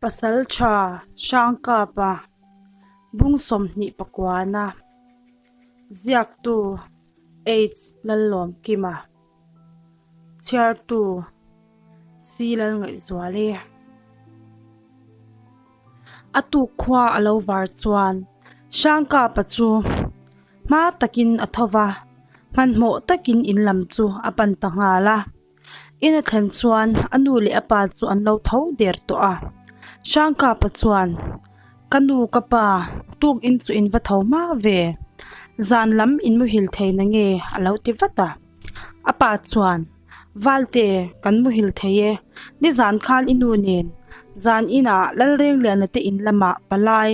Pasalṭha Hrangkapa bung 29-a ziaktu H Lallawmkima chhiartu C Lalngaihzuali A tuk khua a lo var chuan Hrangkapa chu hma takin a tho va, hmanhmawh takin in lam chu a pan ta nghal a. In a thlen chuan a nu leh a pa chu an lo tho der tawh a. Hrangkapa chuan, Ka nu ka pa, tuk in chu in va tho hma ve. Zan lam in muhil thei na nge a lo ti vat a. A pa chuan, Valte, kan muhil thei e. Nizan khan i nu nen zan inah Lalrengliana te in lamah palai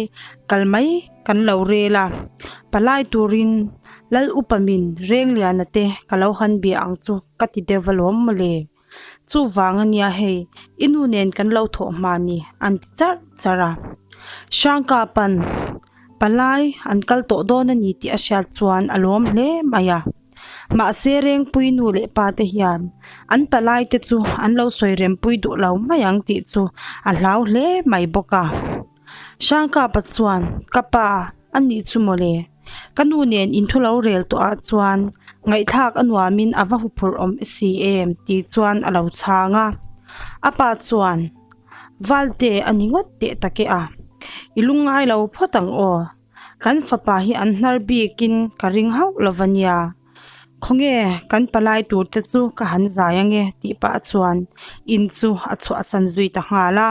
kal mai kan lo rel a. Palai turin Lal upa min Rengliana te ka lo han bia ang chu ka ti deuh alawm mawle. Chuvang ania hei, i nu nen kan lo thawh hma ni an ti charh charh a. Hrangkapa'n palai an kal tawh dawn a ni tih a hriat chuan a lawm hle mai a. Mahse Rengpui nu leh pa te hian an palai te chu an lo sawi rempui duh lo mai ang tih chu a hlau hle mai bawk a. Hrangkapa chuan, Ka pa, a nih chu mawle. Ka nu nen inthu lo rel tawh ah chuan ngaihthlak a nuamin a va huphurh awm si em tih chuan a lo chhang a. A pa chuan, Valte a ni ngawt teh tak e a, i lungngai lo phawt ang aw. Kan fapa hi an hnar bikin ka ring hauh lo va nia. Khawnge kan palai tur te chu ka han zai ange tih pah chuan in chu a chhuahsan zui ta nghal a.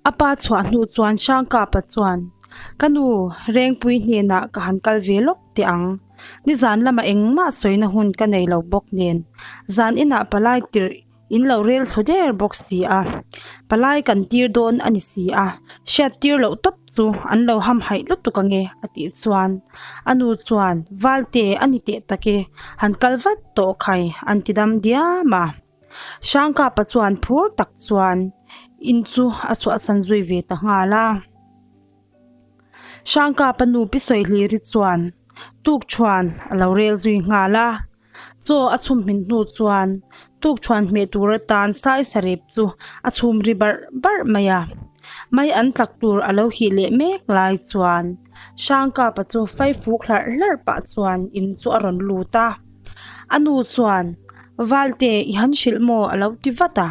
A pa chhuah hnu chuan Hrangkapa chuan, Ka nu, Rengpui hnenah ka han kal ve lawk teh ang. Nizan lamah engmah sawina hun ka nei lo bawk nen, zan inah palai tirh in lo rel thlu der bawk si a. Palai kan tir dawn a ni si a, hriat tir loh tawp chu an lo hamhaih lutuk ange a tih chuan a nu chuan, Valte a ni teh tak e, han kal vat tawh khai an ti dam diam a. Hrangkapa chuan phur tak chuan in chu a chhuahsan zui ve ta nghal a. Hrangkapa nu pi Sawihliri chuan tukṭhuan a lo rel zui nghal a. Chaw a chhum hmin hnu chuan tukṭhuan hmeh tur atan sai sarep chu a chhum ri barh barh mai a. Mai an tlak tur a lo hih leh mek lai chuan Hrangkapa chu faifuk hlarh hlarh pah chuan in chu a rawn lut a. A nu chuan, Valte, i han hrilh maw? a lo ti vat a.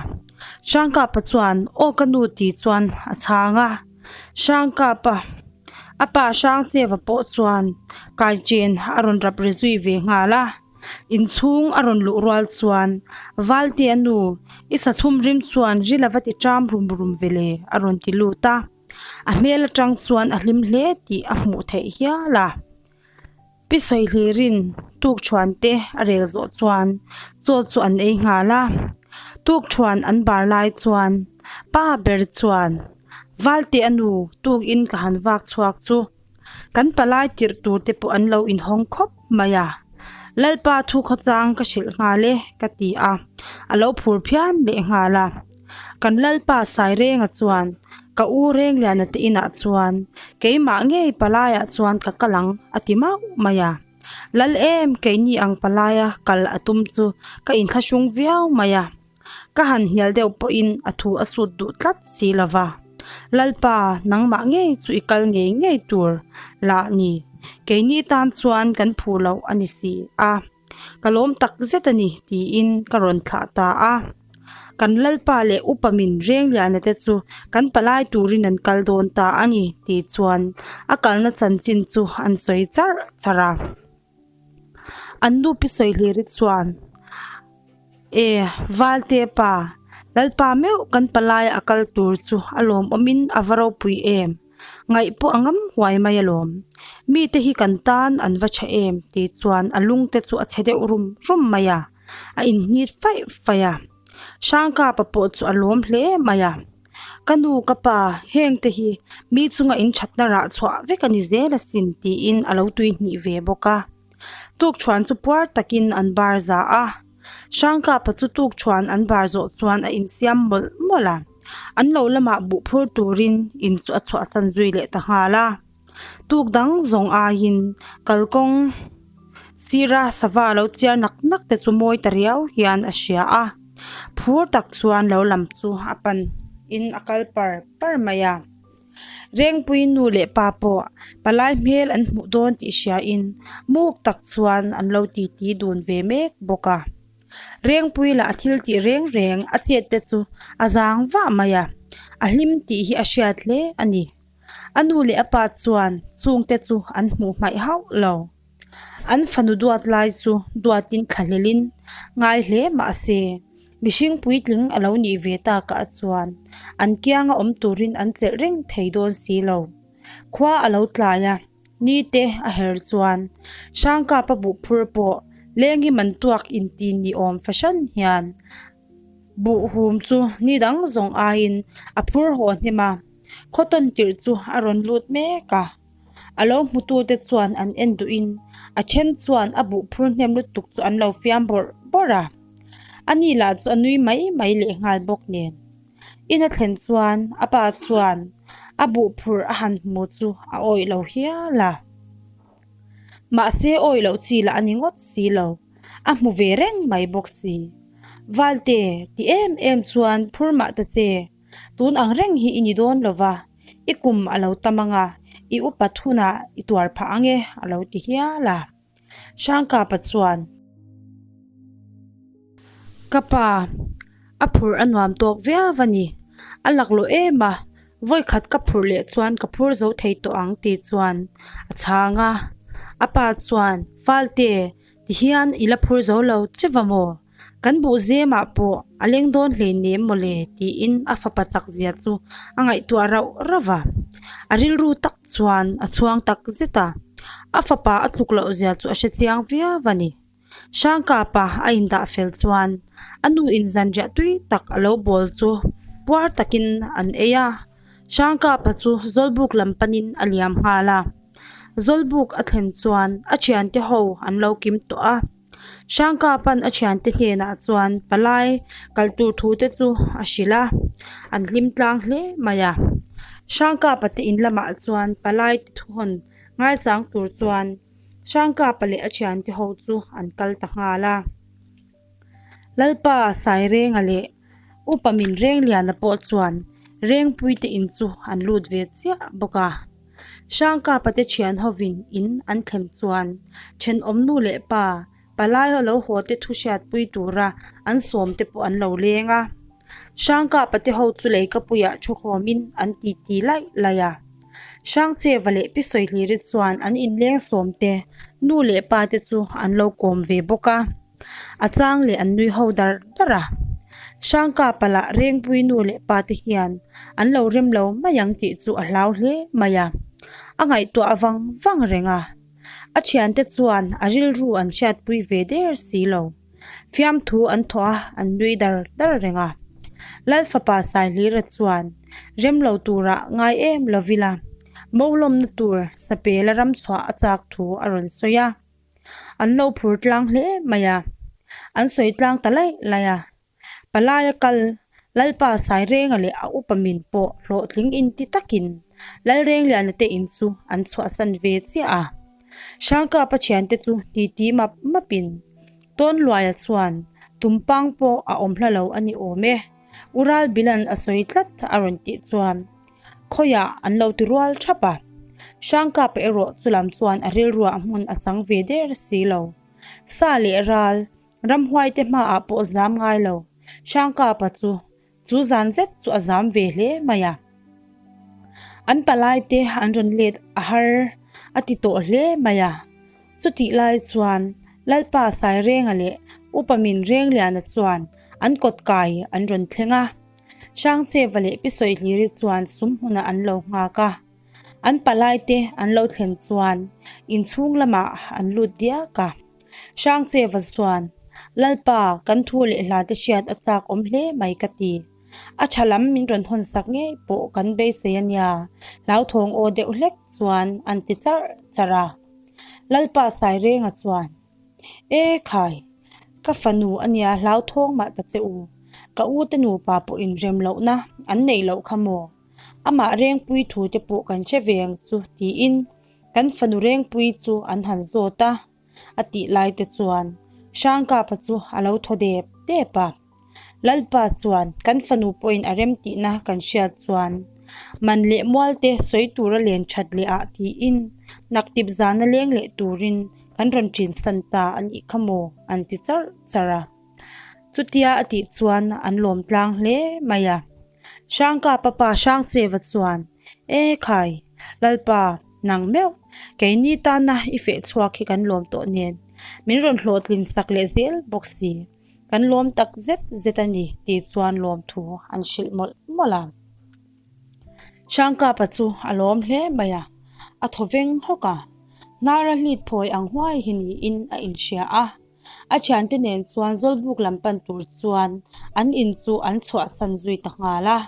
Hrangkapa chuan, Aw ka nu ti chuan a chhang a. Hrangkapa, a pa Hrangcheva pawh chuan kaichen a rawn rap ri zui ve nghal a. Inchhung a rawn luh rual chuan, Valte a nu, i sa chhum rim chuan ril a va ti ṭam rum rum ve le a rawn ti lut a. A hmel aṭang chuan a hlim hle tih a hmuh theih hial a. Pi Sawihlir'in tukṭhuan te a rel zawh chuan chaw chu an ei nghal a, tukṭhuan an bar lai chuan pa ber chuan Valte a nu tukin ka han vak chhuak chu kan palai tirh tur te pawh an lo inhawng khawp mai a, Lalpa thu khawchang ka hrilh nghal e ka ti a, a lo phur phian leh nghal a. Kan Lalpa Sairenga chuan ka u Rengliana te inah chuan keimah ngei palaiah chuan ka kal ang a ti mauh mai a. Lal em keini ang palaia kal a tum chu ka inthlahrung viau mai a. Ka han hnial deuh pawhin a thu a sut duh tlat si lo va. Lalpa nangmah ngei chu i kal ngei ngei tur lah ni. Keini tan chuan kan phu loh a ni si a. Ka lawm tak zet a ni, tiin ka rawn thlah ta a. Kan Lalpa leh upa min Rengliana te chu kan palai turin an kal dawn ta a ni, tih chuan a kalna chanchin chu an sawi charh charh a. An nu Pi Sawihliri chuan, E, Valte pa, Lalpa meuh kan palaia a kal tur chu a lawmawmin a va ropui em? Ngaih pawh a ngam huai mai alawm. Mite hi kan tan an va tha em tih chuan a lung te chu a chhe deuh rum rum mai a, a inhnit faih faih a. Hrangkapa pawh chu a lawm hle mai a. Ka nu ka pa, heng te hi mi chunga inthatna rah chhuah vek a ni zel asin tiin a lo tuihnih ve bawk a. Tukṭhuan chu puar takin an bar za a. Hrangkapa chu tukṭhuan an bar zawh chuan a insiam mawlh mawlh a. An lo lamah buh phur turin in chu a chhuahsan zui leh ta nghal a. Tuk dang zawng aiin kalkawng sira sava lo chiar nak nak te chu mawi ta riau hian a hria a. Phur tak chuan lo lam chu a pan. in a kal par par mai a. Rengpui nu leh pa pawh palai hmel an hmuh dawn tih hria in muk tak chuan an lo titi dun ve mek bawk a. Rengpui lah a thil tih reng reng a chet te chu a zang vah mai a, a hlim tih hi a hriat hle a ni. A nu leh a pa chuan chungte chu an hmuh hmaih hauh lo. An fanu duat lai chu duatin thlahlelin ngai hle mah se, mihring puitling a lo nih ve takah chuan an kianga awm turin an chelh reng thei dawn si lo. Khua a lo tlai a, ni te a her chuan Hrangkapa buhphur pawh leng hi man tuak inti ni awm fahran hian Buhhum chu ni dang zawng aiin a phur haw hnem a, khawtawn tirh chu a rawn lut mek a. A lo hmutute chuan an en duhin a then chuan a buh phur hnem lutuk chu an lo fiam bawrh bawrh a. Ani lah chu a nui mai mai leh nghal bawk nen. In a thlen chuan a pa chuan a buh phurh a han hmu chu a awih lo hial a. Mahse awih loh chi lah a ni ngawt si lo, a hmu ve reng mai bawk si. Valte, ti em em chuan phur mah ta che, tun ang reng hi i ni dawn lo va, i kum a lo tam ang a, i upat hunah i tuar phah ang e, a lo ti hial a. Hrangkapa chuan. Ka pa, a phurh a nuam tawk viau a ni. A laklawh em a, vawikhat ka phurh leh chuan ka phur zo thei tawh ang tih chuan a chhang a. A pa chuan, Falte, tihian i la phur zo lo che va maw? Kan buh zemah pawh a leng dawn hleinem maw le tiin a fapa chak zia chu a ngaihtuah rauh rauh a. A rilru tak chuan a chhuang tak zet a, a fapa a tluk loh zia chu a hre chiang viau a ni. Hrangkapa a indah fel chuan a nu in zanriah tui tak a lo bawl chu puar takin an ei a. Hrangkapa chu Zawlbuk lam panin a liam nghal a. Zawlbuk a thlen chuan a thiante ho an lo kim tawh a. Hrangkapa'n a thiante hnenah chuan palai kal tur thu te chu a hrilh a, an hlim tlang hle mai a. Hrangkapa te in lamah chuan palai te thuhawn ngaichang tur chuan Hrangkapa leh a thiante ho chu an kal ta nghal a. Lalpa Sairenga leh Upa Min Rengliana pawh chuan Rengpuite in chu an lut ve chiah bawk a. Hrangkapa te thian hovin in an thlen chuan thenawm nu leh pa palai ho lo haw te thu hriatpui tura an sawm te pawh an lo leng a. Hrangkapa te ho chu leikapuiah thu khawmin an titi laih laih a. Hrangcheva leh Pi Sawihliri chuan an inleng sawm te nu leh pa te chu an lo kawm ve bawk a. A chang leh an nui ho dar dar a. Hrangkapa lah Rengpui nu leh pa te hian an lo rem lo mai ang tih chu a hlau hle mai a. A ngaihtuah vang vang reng a. A thiante chuan a rilru an hriatpui ve der si lo. Fiamthu an thawh a, an nui dar dar reng a. Lal fapa Saihlira chuan rem lo turah ngai em lovila Molawmna tur Sapela ramchhuah a chak thu a rawn sawi a. An lo phur tlang hle mai a, an sawi tlang ta laih laih a. Palaia kal Lalpa Sairenga leh a upa min pawh hlawhtling inti takin Lalrengliana te in chu an chhuahsan ve chiah a. Hrangkapa thiante chu titi map mapin Tawnluaia chuan Tumpang pawh a awm hla lo a ni awm e, U Ralbila'n a sawi tlat a rawn tih chuan Khawiah an lo ti rual thap a. Hrangkapa erawh chulam chuan a rilruah hmun a chang ve der si lo. Sa leh ral, ramhuaite hmaah pawh zam ngai lo. Hrangkapa chu chu zan zet chu a zam ve hle mai a. An palaite an rawn let a har a ti tawh hle mai a. Chutih lai chuan Lalpa Sairenga leh Upa Min Rengliana chuan an kawt kai an rawn thleng a. Hrangcheva leh Pi Sawihliri chuan sum hmunah an lo nghak a. An palaite an lo thlen chuan inchhung lamah an lut diak a. Hrangcheva chuan, Lalpa, kan thu leh hla te hriat a chak awm hle mai ka ti. A tha lam min rawn hawn sak ngei pawh kan beisei a nia, hlauthawng aw deuh hlek chuan an ti charh charh a. Lalpa Sairenga chuan, E khai, ka fanu a nia hlauthawng mah ta che u, ka u te nupa pawh inrem lohna an neih loh kha maw? Amah Rengpui thu te pawh kan hre ve ang chu tiin kan fanu Rengpui chu an han zawt a, a tih lai te chuan Hrangkapa chu a lo thaw dep dep a. Lalpa chuan kan fanu pawhin a remtihna kan hriat chuan man leh mual te sawi tura len that leh ah tiin naktip zana leng leh turin kan rawn ṭin san ta a nih kha maw an ti charh charh a. Chutia a tih chuan an lawm tlang hle mai a. Hrangkapa pa Hrangcheva chuan, E khai, Lalpa, nang meuh, keini tana i feh chhuak hi kan lawm tawh nen, min rawn hlawhtlin sak leh zel bawk si. Kan lawm tak zet zet a ni tih chuan lawmthu an hrilh mawlh mawlh a. Hrangkapa chu a lawm hle mai a, a thaw veng hawk a. Hnara hlit phawi ang huai hi niin a inhria a. A thiante nen chuan Zawlbuk lam pan tur chuan an in chu an chhuahsan zui ta nghal a.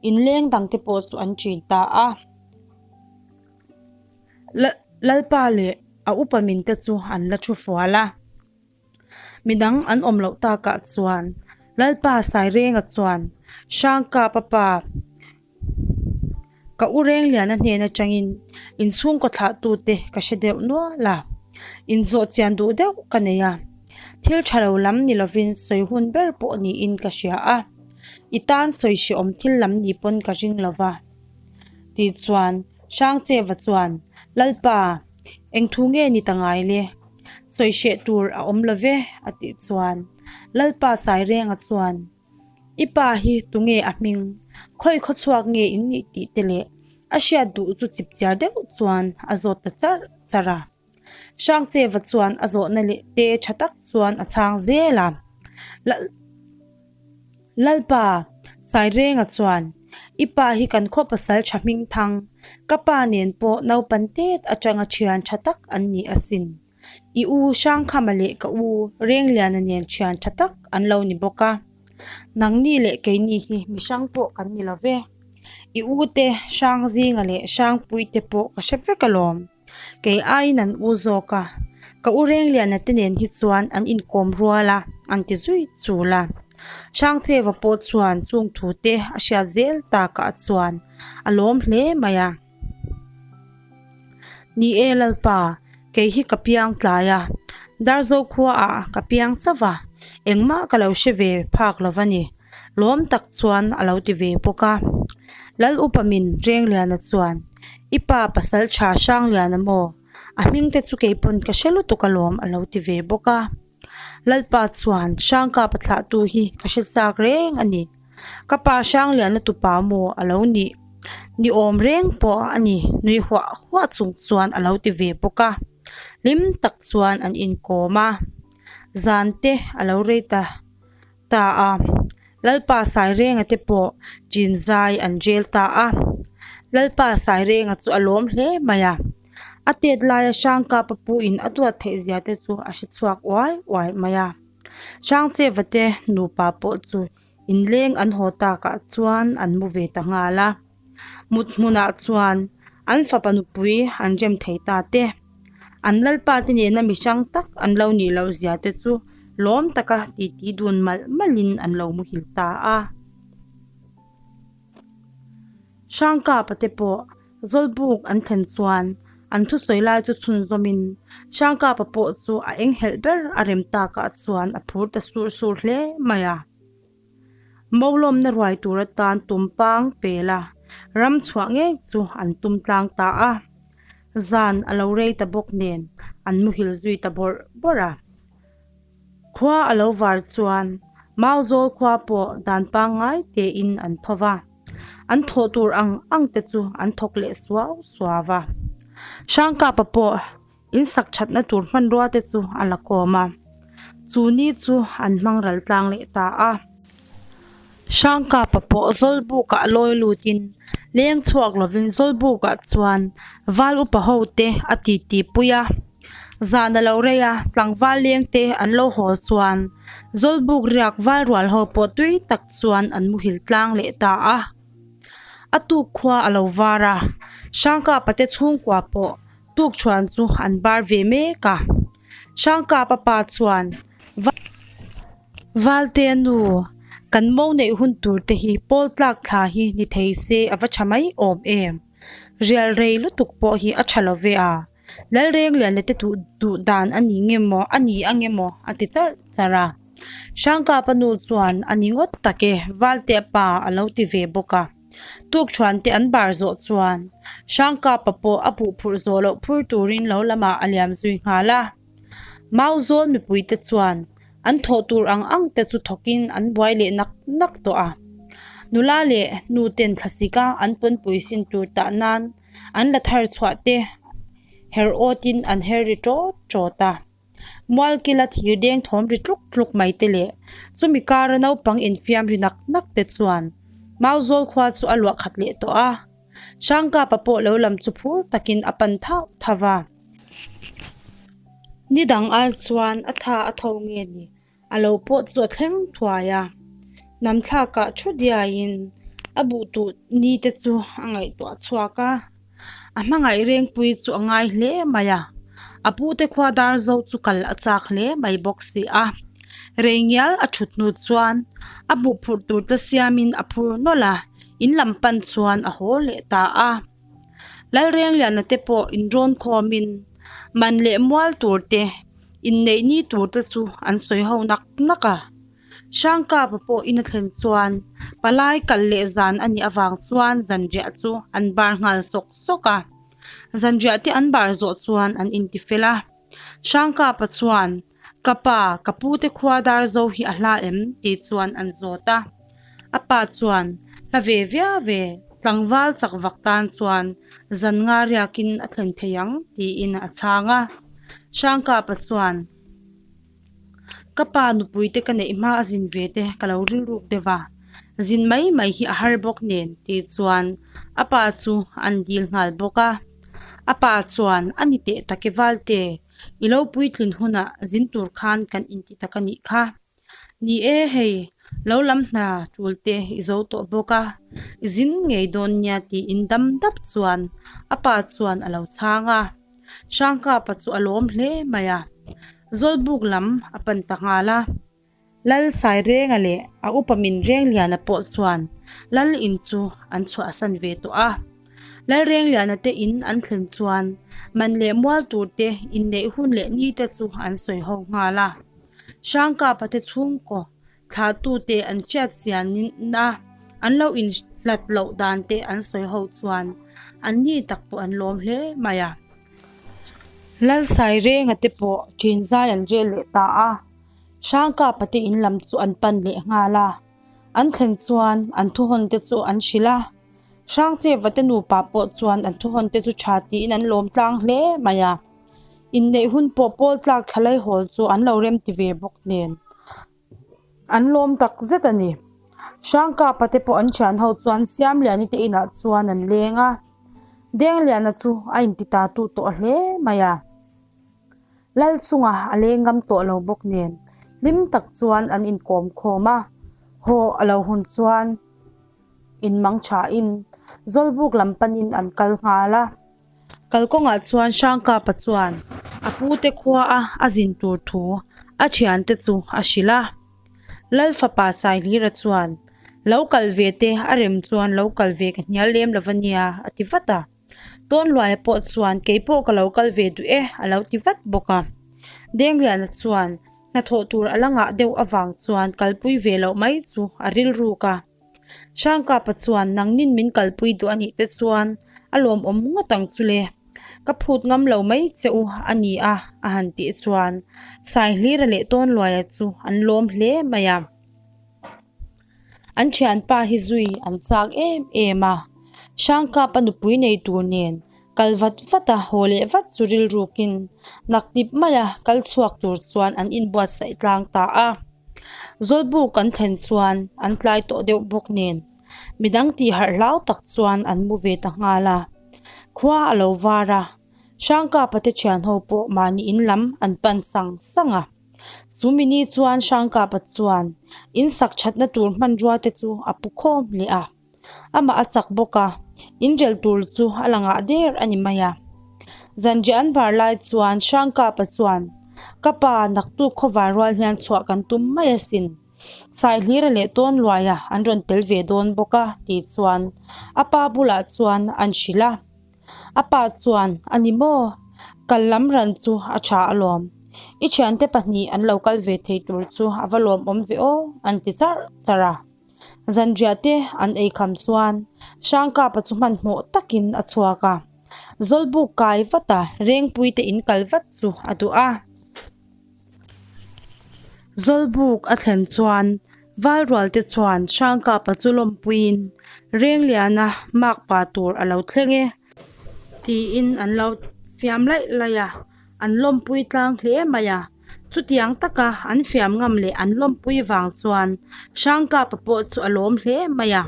Inleng dangte pawh chu an ṭin ta a. Lalpa leh a upa minte chu an la thu fual a. Midang an awm loh takah chuan Lalpa Sairenga chuan Hrangkapa pa ka u Rengliana hnen atangin inchhungkaw thlahtute ka hre deuh nual a, inzawh chian duh deuh ka nei a, thil tha lo lam ni lovin sawi hun ber pawh niin ka hria a, i tan sawi hrehawm thil lam ni pawn ka ring lo va tih chuan Hrangcheva chuan Lalpa eng thu nge ni ta ngai le? Sawi hreh tur a awm lo ve, a tih chuan Lalpa Sairenga chuan, I pa hi tunge a hming? Khawi khaw chhuak nge in nih tih te leh a hriat duh chu chipchiar deuh chuan a zawt ta charh charh a. Hrangcheva chuan a zawhna leh te tha tak chuan a chhang zel a. Lalpa, Sairenga chuan, I pa hi kan khaw pasal tha hming thang, ka pa nen pawh naupan tet atanga thian tha tak an ni asin. I u Hrangkhama leh ka u Rengliana nen thian tha tak an lo ni bawk a. Nangni leh keini hi mi hrang pawh kan ni lo ve. I u te Hrangzinga leh Hrangpuite pawh ka hre vek alawm. Kei aiin an u zawk a, ka u Rengliana te nen hi chuan an inkawm rual a, an ti zui chul a. Hrangcheva pawh chuan chung thu te a hriat zel takah chuan a lawm hle mai a. Ni e Lalpa, kei hi ka piang tlai a, Darzo khuaah ka piang chauh va, engmah ka lo hre ve phak lo va ni. Lawm tak chuan a lo ti ve bawk a. Lal upa min Rengliana chuan, I pa pasal tha Hrangliana maw? A hming te chu kei pawn ka hre lutuk alawm a lo ti ve bawk a. Lalpa chuan, Hrangkapa thlahtu hi ka hre chak reng a ni. Ka pa Hrangliana tupa maw a lo nih? Ni awm reng pawh a ni nui huah huah chung chuan a lo ti ve bawk a. Hlim tak chuan an inkawm a. Zan te a lo rei ta. ta a, Lalpa Sairenga te pawh chin zai an rel ta a. Lalpa Sairenga chu a lawm hle mai a, a tet laia Hrangkapa puin a duat theih zia te chu a hre chhuak uai uai mai a. Hrangcheva te nupa pawh chu inleng an haw takah chuan an mu ve ta nghal a. Mut hmunah chuan an fapa nupui an rem thei ta te. An lalpa te nena mi hrang tak an lo nih loh zia te chu lawm taka titi dun malh malhin an lo muhil ta a. Hrangkapa te pawh Zawlbuk an thlen chuan an thusawi lai chu chhunzawmin Hrangkapa pawh chu a enghelh ber a rem takah chuan a phur ta sur sur hle mai a. Molawmna ruai tur atan tumpang pela ram chhuah ngei chu an tum tlang ta a. Zan a lo rei ta bawk nen an muhil zui ta bawrh bawrh a. Khua a lo var chuan Mauzawl khua pawh dan pangngai tein an tho va. An thawh tur ang ang te chu an thawk leh suau suau va. Hrangkapa pawh In sak thatna tur hmanrua te chu a la kawm a, chu ni chu an hmang ral tlang leh ta a. Hrangkapa pawh Zawlbukah lawi lutin leng chhuak lovin Zawlbukah chuan val upa ho te a titi pui a. Zan a lo rei a, tlangval leng te an lo haw chuan Zawlbuk riak val rual ho pawh tui tak chuan an muhil tlang leh ta a. A tuk khua a lo var a, Hrangkapa te chhungkua pawh Tukṭhuan chu an bar ve mek a. Hrangkapa pa chuan, Valte nu, kan mo neih hun tur te hi pawl tlak thla hi ni thei se a va ṭha mai awm em? Rial rei lutuk pawh hi a ṭha lo ve a, Lalrengliana te duh dan a ni nge maw, a ni ang emaw a ti charh charh a. Hrangkapa nu chuan a ni ngawt tak e, Valtea pa a lo ti ve bawk a. Tukṭhuan te an bar zawh chuan Hrangkapa pawh a buh phurh zawh loh phur turin lo lamah a liam zui nghal a. Mauzawl mipuite chuan an thawh tur ang ang te chu thawkin an buai leh nak nak tawh a. Nula leh nu ten thlasik a an pawnpui sin tur tah nan an la thar chhuah te her awtin an her ri ṭawt ṭawt a. Mualkila thir deng thawm ri tluk tluk mai te leh chumi kara naupang infiam ri nak nak te chuan Mauzawl khua chu a luah khat leh tawh a. Hrangkapa pawh lo lam chu phur takin a pan thauh thauh a. Ni dang al chuan a tha a tho nge ni a lo pawh chu a thleng thuai a. Hnam thlakah thu diaiin a buh tuh ni te chu a ngaihtuah chhuak a. A hmangaih rengpui chu a ngai hle mai a, a pute khua dar zo chu kal a chak hle mai bawk si a. Rei ngial a thut hnu chuan a buh phurh tur te siamin a phur nawlh a, in lam pan chuan a haw leh ta a. Lalrengliana te pawh inrawn khawmin man leh mual tur te, inneih ni tur te chu an sawi ho nak nak a. Hrangkapa pawh in a thlen chuan palai kal leh zan a nih avang chuan zanriah chu an bar nghal sawk sawk a. Zanriah te an bar zawh chuan an intifel a. Hrangkapa chuan, Ka pa, ka pute khua dar zo hi a hla em? tih chuan an zawt a. A pa chuan, Hla ve viau ve, tlangval chak vak tan chuan zan nga riakin a thlen thei ang, tiin a chhang a. Hrangkapa chuan, Ka pa nupui te ka neih hma a zin ve te ka lo rilruk deuh a, zin mai mai hi a har bawk nen tih chuan a pa chu an dil nghal bawk a. A pa chuan a ni teh tak e Valte, i lo puitlin hunah zin tur khan kan inti tak a nih kha. Ni e hei, lo lam hna tul te i zo tawh bawk a, i zin ngei dawn nia tiin dam dap chuan a pa chuan a lo chhang a. Hrangkapa chu a lawm hle mai a, Zawlbuk lam a pan ta nghal a. Lal Sairenga leh a upa min Rengliana pawh chuan Lal in chu an chhuahsan ve tawh a. Lal Rengliana te in an thlen chuan man leh mual tur te inneih hun leh ni te chu an sawi ho nghal a. Hrangkapa te chhungkaw Thlahtute an hriat chian a, an lo inhlat loh dan te an sawi ho chuan an ni tak pawh an lawm hle mai a. Lalsairenga te pawh ṭhin zai an rel leh ta a, Hrangkapa te in lam chu an pan leh nghal a, an thlen chuan an thuhawn te chu an hrilh a, Hrangcheva te nupa pawh chuan an thuhawn te chu ṭha tiin an lawm tlang hle mai a. Inneih hun pawh pawl tlak thlalai hawl chu an lo rem ti ve bawk nen an lawm tak zet a ni. Hrangkapa te pawh an thian ho chuan Siamliani te inah chuan an leng a, Dengliana chu a inti ta tu tawh hle mai a. Lal chunga a leng ngam tawh lo bawk nen hlim tak chuan an inkawm khawm a, haw a lo hun chuan inmang thain Zawlbuk lam panin an kal nghal a. Kalkawngah chuan Hrangkapa chuan a pute khua a a zin tur thu a thiante chu a hrilh a. Lal fapa Saihlira chuan, Lo kal ve te a rem chuan lo kal ve ka hnial lem lo va nia a ti vat a. Tawnluaia pawh chuan kei pawh ka lo kal ve duh e a lo ti vat bawk a. Dengliana chuan hnathawh tur a la ngah deuh avang chuan kalpui ve loh mai chu a rilruk a. Hrangkapa chuan nangnin min kalpui duh a nih te chuan a lawmawm ngawt ang chu le. Ka phut ngam lo mai che u a ni a, a han tih chuan Saihlira leh Tawnluaia chu an lawm hle mai a. An thianpa hi zui an chak em em a, Hrangkapa nupui nei tur nen kal vat vat a, haw leh vat chu rilrukin naktip maia kal chhuak tur chuan an inbuatsaih tlang ta a. Zawlbuk an thlen chuan an tlai tawh deuh bawk nen midang tih harh hlau tak chuan an mu ve ta nghal a. Khua a lo var a, Hrangkapa te thian ho pawh mahni in lam an pan sang sang a. Chu mini chuan Hrangkapa chuan in sak thatna tur hmanrua te chu a pu khawm leh a. Amah a chak bawk a, inrel tur chu a la ngah der a ni mai a. Zanriah an var lai chuan Hrangkapa chuan, Ka pa, naktuk khawvar rual hian chhuah kan tum mai asin. Saihlira leh Tawnluaia an rawn tel ve dawn bawk a tih chuan a pa bulah chuan an hrilh a. A pa chuan, A ni maw? Kal lam ran chu a tha alawm. I thiante pahnih an lo kal ve thei tur chu a va lawmawm ve aw, an ti charh charh a. Zanriah te an ei kham chuan Hrangkapa chu hmanhmawh takin a chhuak a. Zawlbuk kai vat a, Rengpui te in kal vat chu a duh a. Zawlbuk a thlen chuan Valrual te chuan Hrangkapa chu lawmpuiin Rengliana makpa tur a lo thleng e tiin an lo fiam laih laih a, an lawmpui tlang hle mai a. Chutiang taka an fiam ngam leh an lawmpui vang chuan Hrangkapa pawh chu a lawm hle mai a.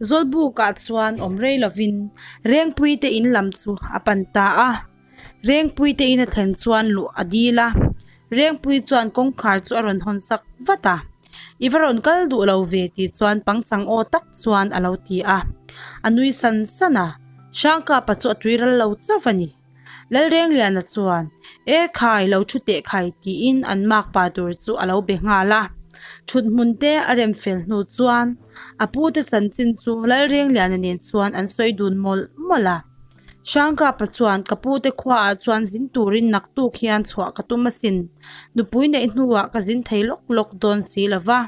Zawlbukah chuan awm rei lovin Rengpui te in lam chu a pan ta a. Rengpui te in a thlen chuan luh a dil a, Rengpui chuan kawngkhar chu a rawn hawn sak vat a, I va rawn kal duh lo ve tih chuan pangchang aw tak chuan a lo ti a, a nui san san a, Hrangkapa chu a tui ral lo chauh a ni. Lalrengliana chuan, E khai, lo thu teh khai tiin an makpa tur chu a lo be nghal a, thut hmun te a rem fel hnu chuan a pute chanchin chu Lalrengliana nen chuan an sawi dun mawlh mawlh a. Hrangkapa chuan, Ka pute khuaah chuan zin turin naktuk hian chhuah ka tum asin. Nupui neih hnuah ka zin thei lawk lawk dawn si lo va.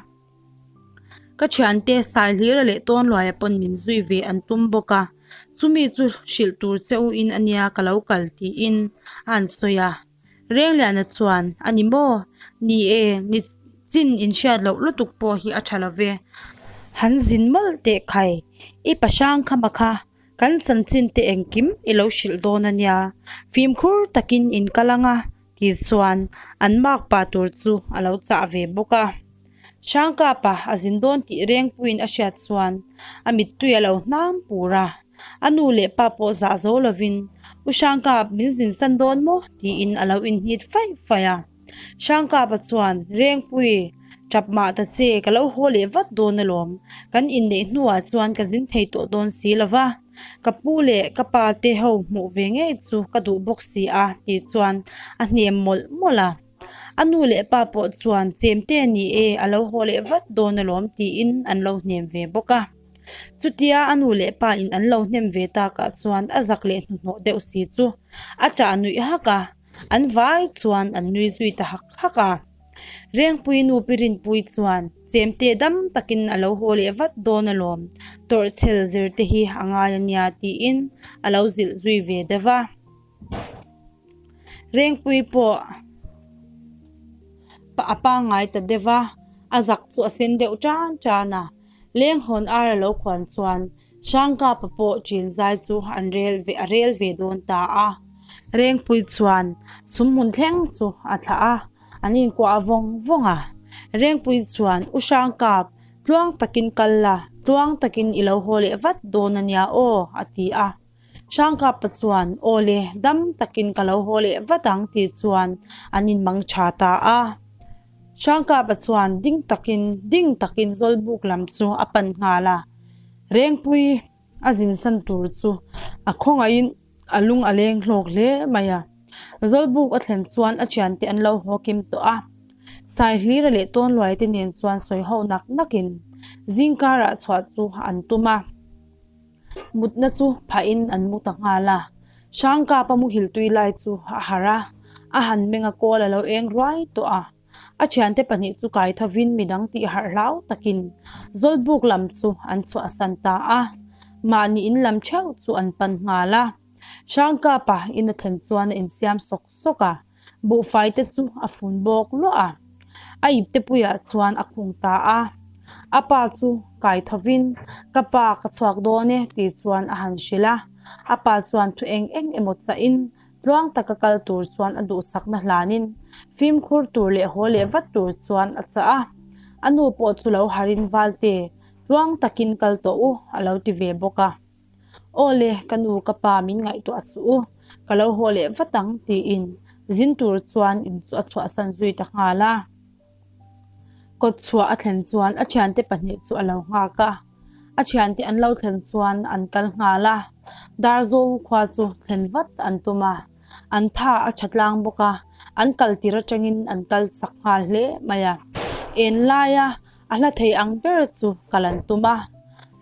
Ka thiante Saihlira leh Tawnluaia pawn min zui ve an tum bawk a, chumi chu hrilh tur che u in ania ka lo kal tiin a han sawi a. Rengliana chuan, A ni maw? Ni e, ni chin inhriat loh lutuk pawh hi a tha lo ve. Han zin mawlh teh khai, i pahrang khama kha Kan chanchin te engkim i lo hrilh dawn a nia, fimkhur takin in kal ang a tih chuan an makpa tur chu a lo chah ve bawk a. Hrangkapa a zin dawn tih Rengpuiin a hriat chuan a mittui a lo hnam pur a, a nu leh pa pawh zah zo lovin U Hrangkap min zin san dawn maw tiin a lo inhnit faih faih a. Hrangkapa chuan, Rengpui, tap mah ta che, ka lo haw leh vat dawn alawm. Kan inneih hnuah chuan ka zin thei tawh dawn si lo va, ka pu leh ka pa te ho hmuh ve ngei chu ka duh bawk si a, tih chuan a hnem mawlh mawlh a. A nu leh pa pawh chuan, Chemte ni e, a lo haw leh vat dawn alawm, tiin an lo hnem ve bawk a. Chutia a nu leh pa in an lo hnem ve takah chuan a zak leh hnuhnawh deuh si chu a ṭah nuih hak a. An vai chuan an nui zui ta hak hak a. Rengpui nu Pi Rinpui chuan chemte dam takin a lo haw leh vat dawn alawm, tawrhchhel zir te hi a ngai a nia tiin a lo zilh zui ve deuh a. Rengpui pawh a pangngai ta deuh a, a zak chu a sen deuh tan tan a. Lenghawn ar a lo khuan chuan Hrangkapa pawh ṭin zai chu an rel ve a rel ve dawn ta a. Rengpui chuan sumhmun thleng chu a thlah a, an inkuah vawng vawng a. Rengpui chuan, U Hrangkap, tluang takin kal la, tluang takin i lo haw leh vat dawn a nia aw, a ti a. Hrangkapa chuan, Aw le, dam takin ka lo haw leh vat ang tih chuan an inmang tha ta a. Hrangkapa chuan ding takin ding takin Zawlbuk lam chu a pan nghal a. Rengpui a zinsan tur chu a khawngaihin a lung a leng hlawk hle mai a. Zawlbuk a thlen chuan a thiante an lo haw kim tawh a. Saihlira leh Tawnluai te nen chuan sawi ho nak nakin zingkarah chhuah chu an tum a. Mutna chu phahin an mu ta nghal a. Hrangkapa muhil tui lai chu a harh a, a han meng a kawl a lo eng ruai tawh a. A thiante pahnih chu kai thovin midang tih harh hlau takin Zawlbuk lam chu an chhuahsan ta a. Mahni in lam theuh chu an pan nghal a. Hrangkapa in a thlen chuan a insiam sawk sawk a. Buhfai te chu a fun bawk luah a, a ipte puiah chuan a khung ta a. A pa chu kai thovin, Ka pa, ka chhuak dawn e, tih chuan a han hrilh a. A pa chuan thu eng eng emaw chahin tluang taka kal tur chuan a duhsakna hlanin fimkhur tur leh haw leh vat tur chuan a chah a. A nu pawh chu lo harin Valte, tluang takin kal tawh u, a lo ti ve bawk a. Aw le, ka nu ka pa min ngaihtuah suh u, ka lo haw leh vat ang tiin zin tur chuan in chu a chhuahsan zui ta nghal a. Kawt chhuah a thlen chuan a thiante pahnih chu a lo nghak a, a thiante an lo thlen chuan an kal nghal a, Darzaw khua chu thlen vat an tum a, an tha a tha tlang bawk a, an kal tir atangin an kal chak nghal hle mai a, en laia A hla thei ang ber chu kal an tum a,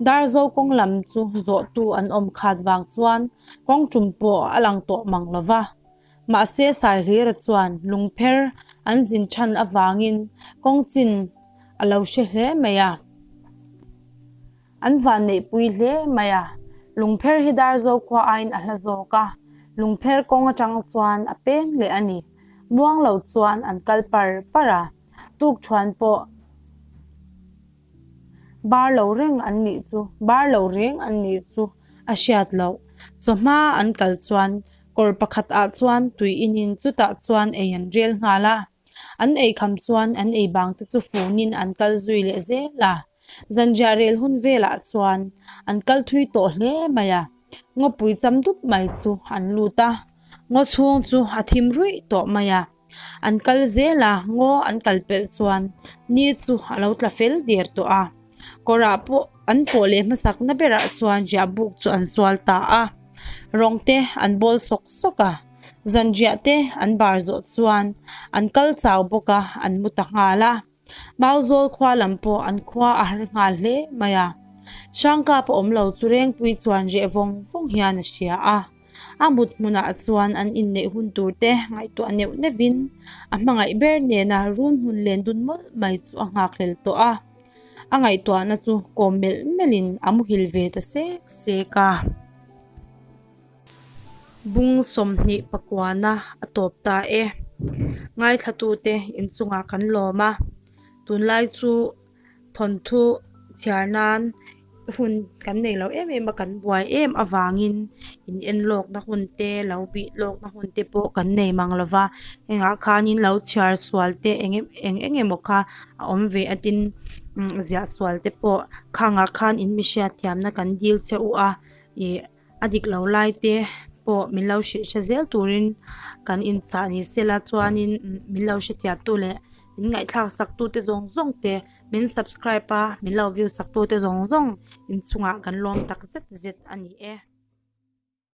Darzo kawng lam chu zawhtu an awm khat vang chuan kawng tum pawh a lang tawh mang lo va. Mahse Saihlira chuan lungpher an zin chhan avangin kawng chin a lo hre hle mai a. An vanneihpui hle mai a, lungpher hi Darzo khua aiin a hla zawk a, lungpher kawng atang chuan a peng leh a ni. Muang lo chuan an kal par par a, tukṭhuan pawh bar lo reng an nih chu, bar lo reng an nih chu a hriat loh. Chawhma an kal chuan kawr pakhat ah chuan tui inin chutah chuan ei an rel nghal a. An ei kham chuan an ei bang te chu funin an kal zui leh zel a. Zanriah rel hun velah chuan an kal thui tawh hle mai a, ngawpui cham dup mai chu an lut a, ngaw chhung chu a thim ruih tawh mai a. An kal zel a, ngaw an kal pelh chuan ni chu a lo tla fel der tawh a. Kawrah pawh an pawh leh hmasakna berah chuan riah buk chu an sual ta a, rawng te an bawl sawk sawk a. Zanriah te an bar zawh chuan an kal chau bawk a, an mu ta nghal a. Mauzawl khua lam pawh an khua a har nghal hle mai a. Hrangkap a awm lo chu Rengpui chuan reh vawng vawng hian a hria a. A mut hmunah chuan an inneih hun tur te ngaihtuah neuh neuhin a hmangaih ber nena run hmun len dun mawlh mai chu a nghakhlel tawh a. A ngaihtuahna chu kawm melh melhin a muhil ve ta sek sek a. Bung 20 pakuana a tawp ta e. Ngaithlatute inchungah kan lawm a, tunlai chu thawnthu chhiar nan hun kan nei lo em em a, kan buai em avangin in en lawkna hun te lo bih lawkna hun te pawh kan nei mang lo va, hengah khanin lo chhiar sual te eng eng eng emaw kha a awm ve a tin ziah sual te pawh khangah khan in mi hriatthiamna kan dil che u a ih. A dik lo lai te pawh min lo hrilh hre zel turin kan inchah ni sela chuanin min lo hrethiam tu leh min ngaihthlak sak tu te zawng zawng te min subscribe a min lo view sak tu te zawng zawng inchungah kan lawm tak zet zet a ni e.